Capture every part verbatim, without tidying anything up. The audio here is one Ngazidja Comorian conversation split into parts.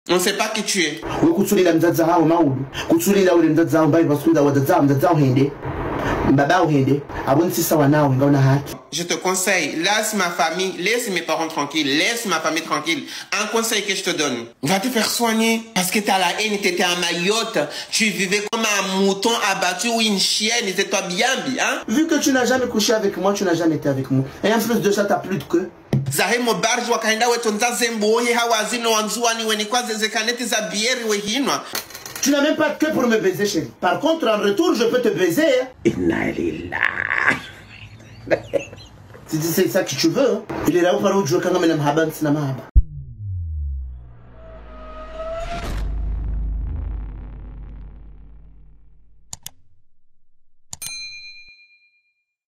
On sait pas qui tu es. We kutsulila mdzadze haho maudu. Kutsulila ule mdzadze haho mbayi, parce que mdzadze haho, mdzadze haho hende. Mbaba haho hende. Apvo ntsisa wanawe, ngauna haki. Je te conseille, laisse ma famille, laisse mes parents tranquilles, laisse ma famille tranquille. Un conseil que je te donne. Va te faire soigner parce que t'as la haine, t'étais à Mayotte, tu vivais comme un mouton abattu ou une chienne, c'est toi Biambi, hein ? Vu que tu n'as jamais couché avec moi, tu n'as jamais été avec moi. Et en plus de ça, t'as plus de queue. Zahe mo barge wakahenda wetondza zembo wohe hawazi no wandzuwani weni kwa zeze kaneti za bière wehinwa. Tu n'as même pas de queue pour me baiser, chérie. Par contre, en retour, je peux te baiser, hein. Inna lillahi. Si tu sais ça que tu veux, hein. Il est là où par où tu veux quand même mahaba, ntsina mahaba.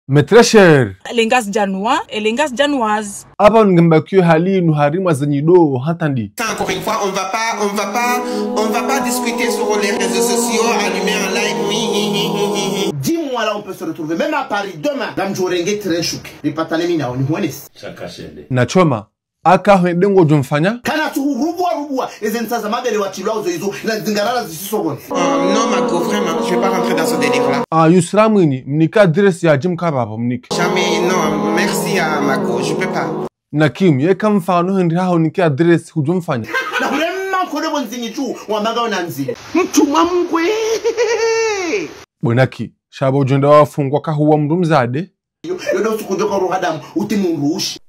Mes très chers. Les Ngazidjanois et les Ngazidjanoises. Apvanu ngambakiyo hali inu harimwa zenyi do hata ndi. Ça, encore une fois, on va pas, on va pas, on va pas discuter sur les réseaux sociaux, allumer un live, hi, hi, hi. Dis-moi là où on peut se retrouver, même à Paris, demain. Ngamdjo renge train shuke. Ripatane mi nawe, nihwonese. Shaka shende. Na Choma. Aka hwende ngodjo mfanya? Kana tu hurubua rubua, eze ntsa za mabere watrilwa uzo izo, na zingarara zisiso bonzi. Euh, non, Mako, vraiment, je vais pas rentrer dans ce délire-là. Ah, Yusra Mwinyi, mnike adresse ya Jim Kababo, mnike. Jamais, non, merci à Mako, je peux pas. Na Kim, yeka mfano hindri haho nike adresse hudjo mfanya. Na hurema nkodo bonzi nyi tu, wamanga unanzi. Mtumwa mkwe. Bwana Ki, sha pvo udjo enda wafungwa kahuwa mndru mdzadze. Yo, yo ndo usiku udjo ka uruha damu, utimu mdrumshe.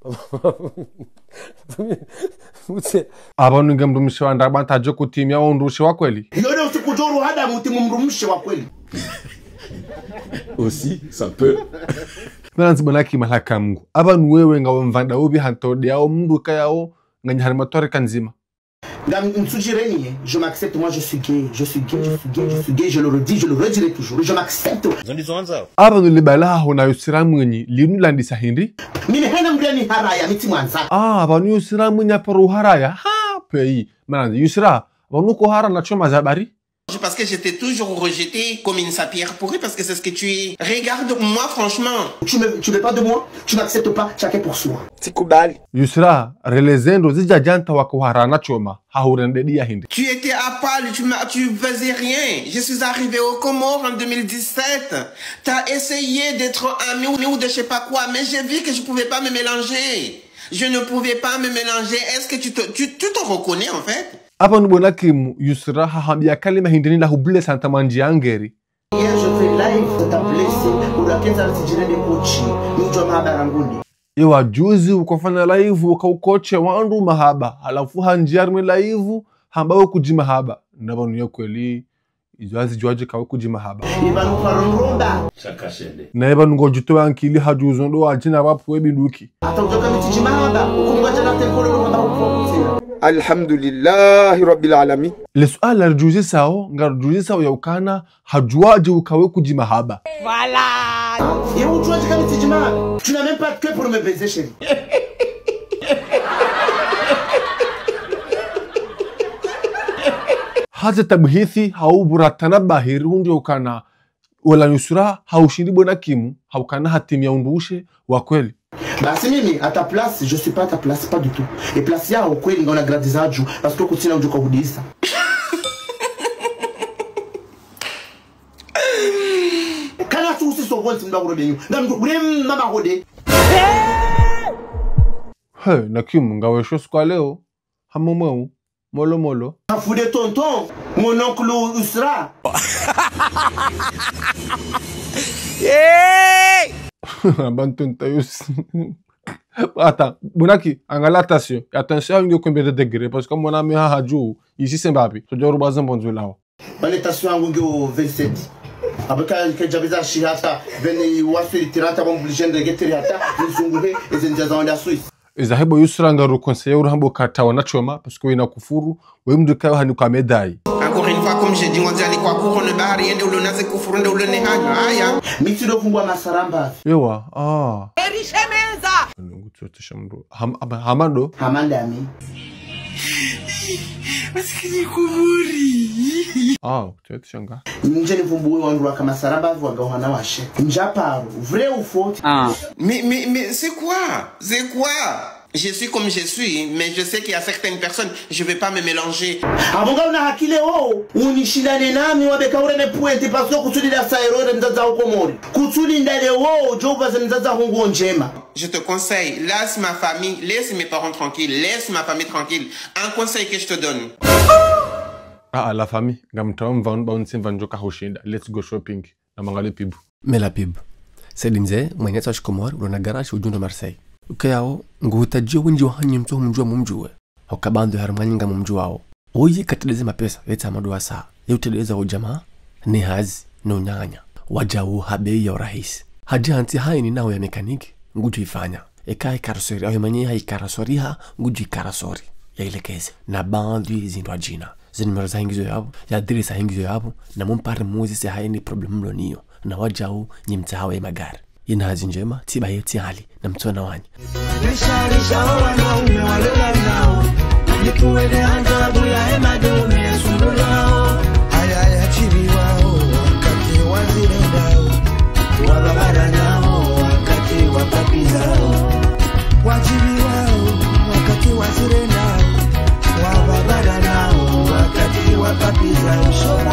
Mutse. Apvanu nge mdrumshe wa ndrabo ata adjo kutimia wo mdrumshe wa kweli. Yo ndo usiku udjo uruha damu, utimu mdrumshe wa kweli. Aussi, ça peut. Mana nzi bwana Ki malaka Mungu. Apvanu wewe ngawe mvanda ubi hantode yao mndru kayao nganyi harimwa twarika ndzima. Ngam, ntsudjireni, eh. Je m'accepte, moi je suis gay, je suis gay, je suis gay, je suis gay, je le redis, je le redirai toujours, je m'accepte. Zo ndizo wandzao. Apvanu libala haho na Yusra Mwinyi, linu landisa hindri? Mimi hena mdru yaniharaya, mi tsimwandza. Ah, apvanu Yusra Mwinyi aparo uharaya. Ha, peyi. Mana Yusra, apvanu ko hara na Choma za habari? Parce que j'étais toujours rejeté comme une serpillière pourrie, parce que c'est ce que tu es. Regarde-moi franchement. Tu me, tu veux pas de moi, tu m'acceptes pas, chacun pour soi. Tsikubali. Yusra, relezendo zidjadjanta wakuhara na Choma, hahurende dia hindri. Tu étais à Paris, tu m'as, tu faisais rien. Je suis arrivé aux Comores en deux mille dix-sept. T'as essayé d'être ami ou, ou de je sais pas quoi, mais j'ai vu que je pouvais pas me mélanger. Je ne pouvais pas me mélanger. Est-ce que tu te, tu, tu te reconnais en fait ? Apvanu bwana Kim, Yusra hahambia kalima hindri ni la hubule santa mandji angeri. Hier, je fais live, ça t'a blessé. Ura kenza ritsidjirende kotshi. Ni udjua mahaba rangu ndi. Ewa juzi ukofanya live, uka ukotshi wandru mahaba. Halafu handjia harimwa live, hamba we kudji mahaba. Na pvanu ya kweli, izo hazidjuwadje ka we kudji mahaba. Ipvanu paro nromba. Shaka shende. Na ipvanu ngodjutowa ankili hadju uzo ndo wadjina wapvo we binduki. Ata udjoka mi tsidji mahaba, ukumwa djana tenkolo no hamba uko kutsina. Alhamdulillahi Rabbil Alamin. Le suala ridjuzisao, ngaridjuzisao ya ukana, hadjuwadje uka we kudji mahaba. Voilà. Ye udjuwadje ka mi tsidji mahaba. Tu n'as même pas de queue pour me baiser, chérie. Haze tabuhithi, hau buratana bahiri hundru ya ukana, wala Yusra, haushindi bwana Kim, haukana hatimia undrushe wa kweli. Basi mimi, à ta place, je suis pas à ta place, pas du tout. Et place yaho kweli, ngauna gradi zadju, parce que kutsina udjuka hudisa. Kana tu usiso gonti mda kurobe nyu. Ngamdru, ule mama hode. He, na Kim, ngawe sho siku wa leo. Hamomweu. Molo, molo. Afude tonton, mon oncle Yusra. Hey! Abandon tonton Yus. Attends, bwana Ki, angalia tension. Attention, nge combien de degrés, parce que mon ami ha hadju, ici c'est Mbappé. So djoro bazan bonzo lao. Bale tension yangu nge o vingt-sept. Après, quand, quand j'avais acheté hata, vingt, waswili trente, bon, obligé de guetter hata, nizunguhe, eze ndzia za wanda Suisse. Eza hebo Yusra ngaru conseiller uru hambo kata wana Choma, parce que wena kufuru, we mndru kayo hani kwa médaille. Encore une fois, comme j'ai dit, on dit, allez, quoi, cours, on ne barre rien, nde ulo naze kufuru, nde ulo ne hanyo, aya. Mi tsi ndo fumbwa masaramba. Ewa, ah. Erishemeza. Nungu tsote shamro. Ham-, hama-, hamando. Hamandami. Masikini kuburi. Ah, tsote shanga. Nje ni fumbuwe wandru waka masaramba, wanga wana washe. Nja paro, vrai ou faux ? Ah. Mais, mais, mais, c'est quoi ? C'est quoi ? Je suis comme je suis, mais je sais qu'il y a certaines personnes, je vais pas me mélanger. Apvo ngauna haki leo, unishindane nami wabeka ureme pointe parce que kutsuli la saero ere mdzadze wa Komori. Kutsuli nda leo, djo uvaze mdzadze hungu ndjema. Je te conseille, laisse ma famille, laisse mes parents tranquilles, laisse ma famille tranquille. Un conseil que je te donne. Ah, ah, la famille, ngamtao mva unu ba unitsi mva ndjoka hushinda. Let's go shopping. Na mangalie pub. Mais la pub. Said Mze, mwenye tsa shikomori, ulona garage udjuu ndo Marseille. Ukayao, nguhutadjio wendji wahanyu mtso mdjuwa mumdjuwe. Hoka bandu harumwa nyi ngamumdjuwao. Oyi katredeze mapesa, yetsa madwa sa. Ye utredeza udjamaa, ne hazi, no unyanya. Wadjau ha bei ya urahisi. Hadja hantsi haini nao ya mécanique, ngudjo ifanya. Eka ikarasori, au mwenye ha ikarasori ha, ngudjo ikarasori. Ya ilekeze. Na bandu zindru adjina. Ze numéro za hingizo yapvo, ya adresse ya hingizo yapvo, na mumpare muzi se haini problème mlo niyo, na wadjau nyi mtsahao ye magari. Yina hazi ndjema, tsiba ye tsi hali, na mtsona wanyi. Risha, risha, o wanaume walola nao, nikuwele anjabu ya ema dome ya sundulao. Aya, ya chiriwao, wakati wazirendao, wababara nao, wakati wapapizao. Wajibiwao, wakati wazirendao, wababara nao, wakati wapapizao. Shora